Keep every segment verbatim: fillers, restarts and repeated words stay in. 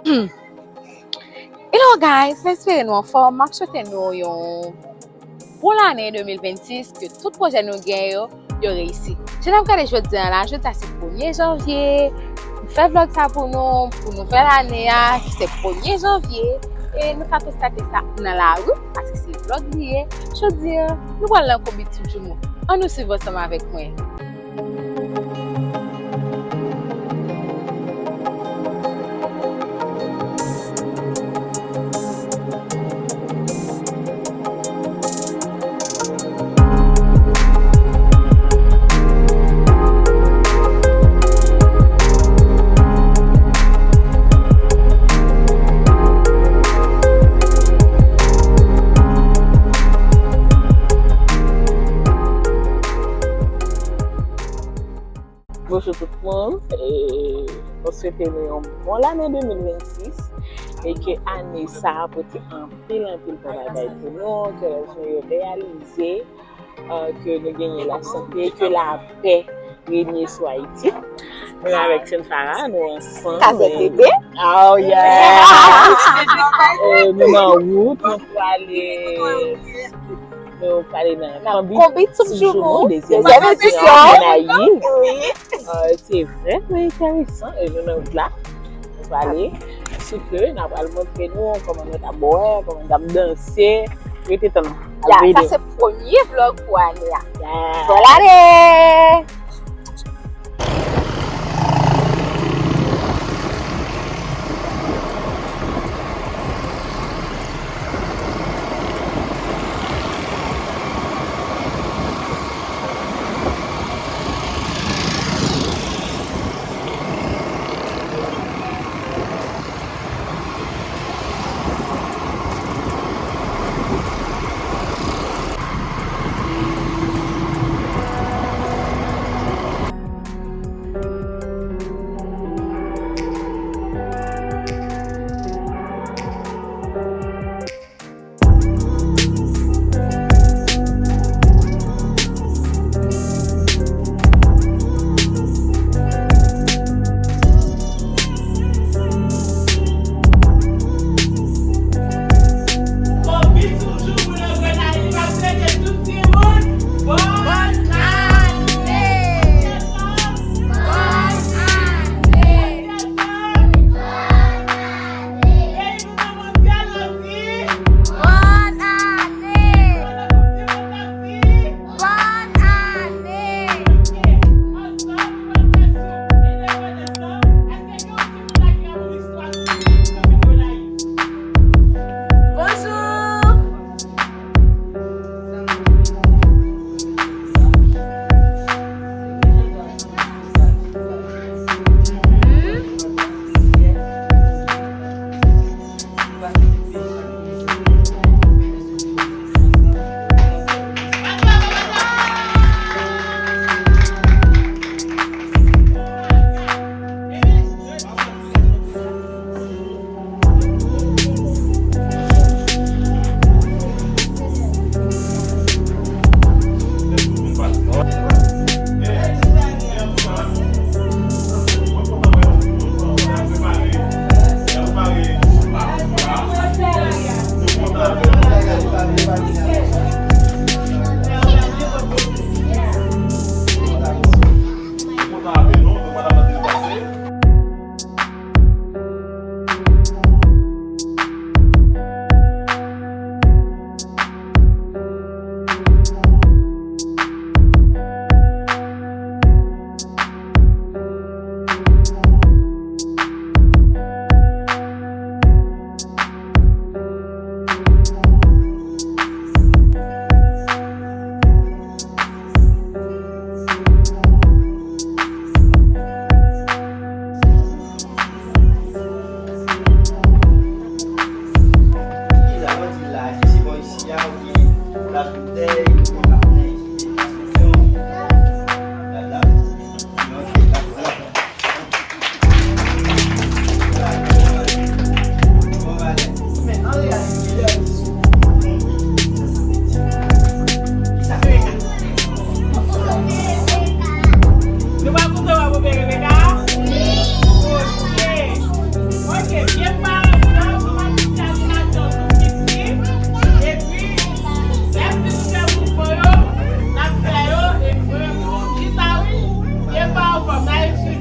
Hello guys, m espere nou anfòm. M ap swete nou yon bon lane de mil vennsis, ke tout pwojè nou gen yo, yo reyisi. Jan n ap gade jodi a la, jodi a se premye janvye. M fè vlòg sa pou nou, pou nouvèl ane a, ki se premye janvye. E nou ka konstate sa nan lari, paske se vlòg li ye. Jodi a, nou pral nan Konbit Tchoutchoumou. Ann nou swiv ansanm avèk mwen. Bonjou tout moun, e mwen swete nou yon bon lane de mil vennsis e ke ane sa a pote anpil, anpil bon bagay pou nou, ke rèv nou yo reyalize, e ke nou genyen lasante, ke lapè renye sou Ayiti. Mwen avèk Senfara, nou ansanm. Kazèk Bebe. Oh yeah! E nou nan wout, nou prale Nou pale nan Konbit Tchoutchoumou, dezyèm edisyon. Wi. E, se vrèman enteresan. E nou nan wout la. Nou pale sou ke n ap al montre nou kòman nou t ap bwè, kòman nou t ap danse. Rete tann. Ya, sa se premye vlòg pou ane a. Ya. Bòn ane!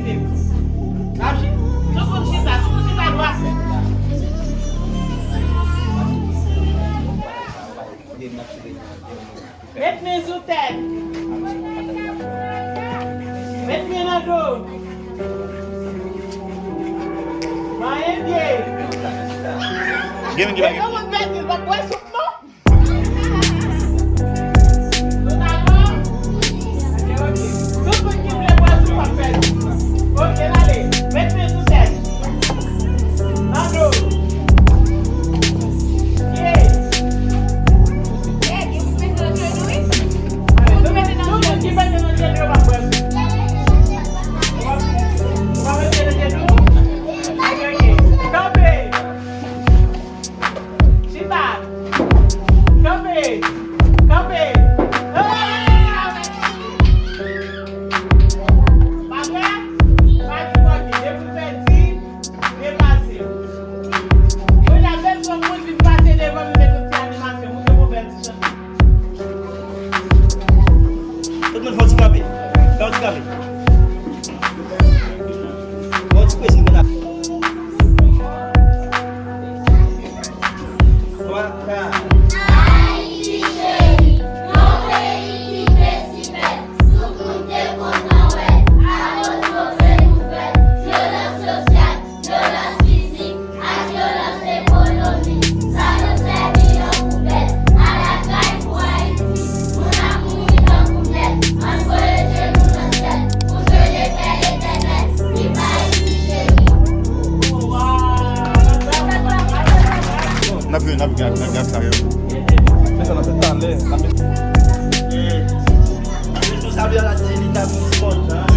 Tout moun chita, tout moun chita dwat. Met men sou tèt. Met men nan do. Manyen pye. Gen moun ki pa gen. Tout moun pèdi, l p ap bwè soup non. Nou dakò? Ok, ok. Tout moun ki vle bwè soup ap pèdi. Ok, n ale. Met men sou tèt. Nan do. Pye. Ale, nou mete tout moun ki pete nan jenou yo ap bwè soup. Ou pa mete nan jenou? Ok, ok. Kanpe. Chita. Kanpe. Kanpe. Ah! Pa dwe? Pa di pòke. Depi w pèdi, deplase w. Kounye a, bezwen moun vin pase devan m, met yon ti animasyon. Moute pou bèl ti chante. Tout moun fè yon ti kanpe. Fè yon ti kanpe. Fè yon ti prese, nou konn ap. Ayiti cheri, yon peyi ki te si bèl, tout moun te kontan wè, akoz move nouvèl, vyolans sosyal, vyolans fizik, ak vyolans ekonomik, sa yo sèvi yon poubèl, a lakay pou Ayiti, moun ap mouri tankou mèd, ann voye je nou nan syèl, pou jwenn lepè letènèl, viv Ayiti cheri. N ap jwe, n ap jwe ak, ak, ak sa yo. Men sa n ap fè talè, n ap met. Responsab yo la di li t ap responsab.